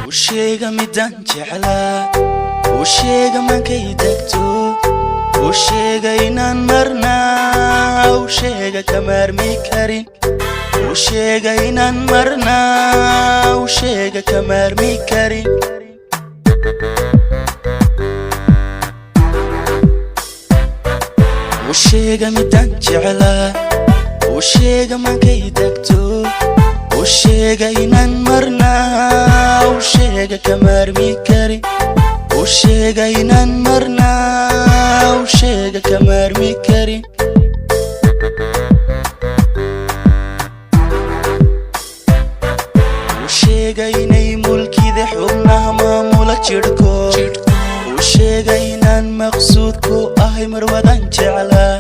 U sheega midaan jeclaa, u sheega mankay degto, u sheega inaan marnaa, u sheega kamaarmi karin, u sheega inaan marnaa, u sheega kamaarmi karin. U sheega midaan jeclaa, u sheega mankay degto, u sheega inaan marnaa, u sheega kamaarmi karin, u sheega inaan marnaa, u sheega kamaarmi karin. U sheega inay mulkida xubnaha maamula jidhko, u sheega inaan maqsuud ku ahay marwadan jeclaa,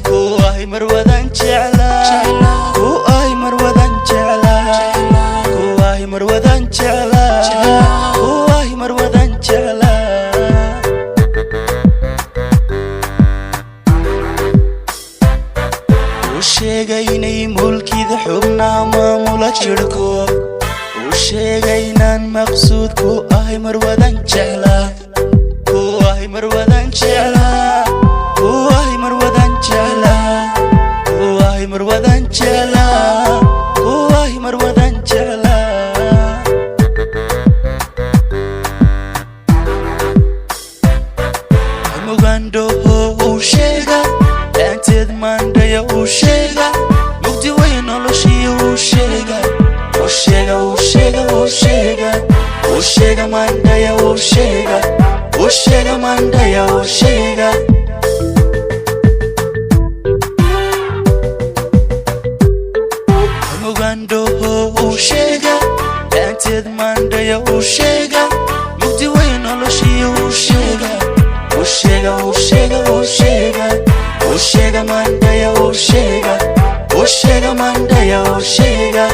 ku ahay marwadan jeclaa, ku ahay marwadan jeclaa, ku ahay marwadan jeclaa, ku ahay marwadan jeclaa. U sheega inay mulkida xubnaha maamula jidhko, u sheega inaan maqsuud ku ahay marwadan jeclaa, ku ahay marwadan jeclaa, ku ahay marwadan jeclaa, ku ahay marwadan jeclaa, ku ahay marwadan jeclaa. Mugandhoho uu sheega, laanteed maandhaya uu sheega, mugdi way noloshii uu sheega, uu sheega, uu sheega, uu sheega, uu sheega maandhaya uu sheega, uu sheega maandhaya uu sheega. Mugandhoho uu sheega, laanteed maandhaya uu sheega, mugdi way noloshii uu sheega, uu sheega, uu sheega, uu sheega, uu sheega maandhaya uu sheega, uu sheega maandhaya uu sheega.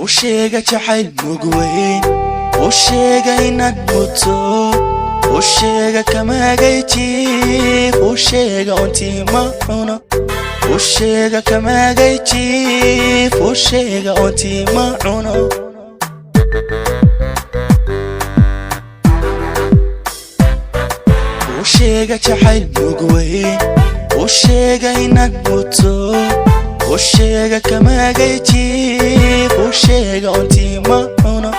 U sheega jacayl mugweyn, u sheega inaan muto, u sheega kamaagay jiif, u sheega ontiima cuno, u sheega kamaagay jiif, u sheega ontiima cuno. U sheega jacayl mugweyn, u sheega inaan muto, u sheega kamaagay jiif, u sheega ontiima cuno,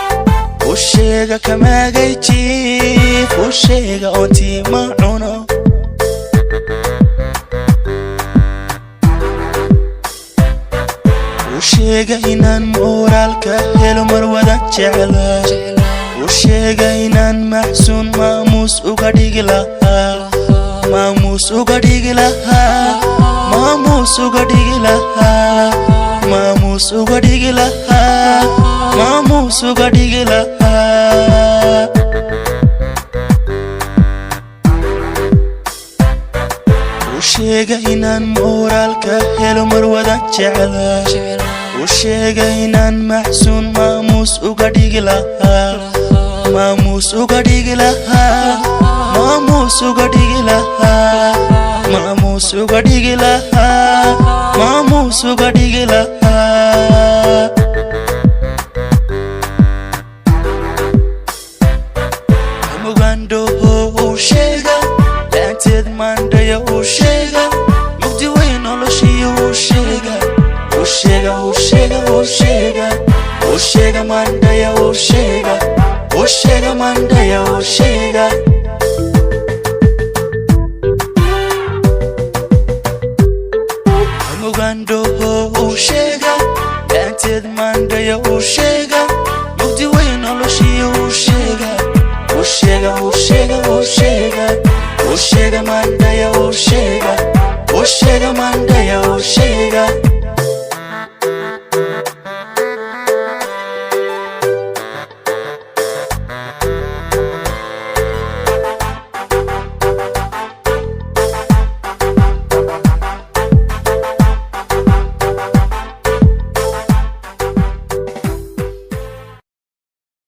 u sheega kamaagay jiif, u sheega ontiima cuno. U sheega inaan mooraalka helo marwadan jeclaa, u sheega inaan maxsuun maamuus uga dhigi lahaa, maamuus uga dhigi lahaa, maamuus uga dhigi lahaa, maamuus uga dhigi lahaa, maamuus uga dhigi lahaa. U sheega inaan mooraalka helo marwadan jeclaa, u sheega inaan maxsuun maamuus uga dhigi lahaa, maamuus uga dhigi lahaa, maamuus uga dhigi lahaa, maamuus uga dhigi lahaa, maamuus uga dhigi lahaa. Mugandhoho uu sheega, laanteed maandhaya uu sheega, mugdi way noloshii uu sheega, uu sheega, uu sheega, uu sheega, uu sheega maandhaya uu sheega, uu sheega maandhaya uu sheega. Mugandhoho uu sheega, laanteed maandhaya uu sheega, mugdi way noloshii uu sheega, uu sheega, uu sheega, uu sheega, uu sheega maandhaya uu sheega, U sheega, mandhaya, u sheega.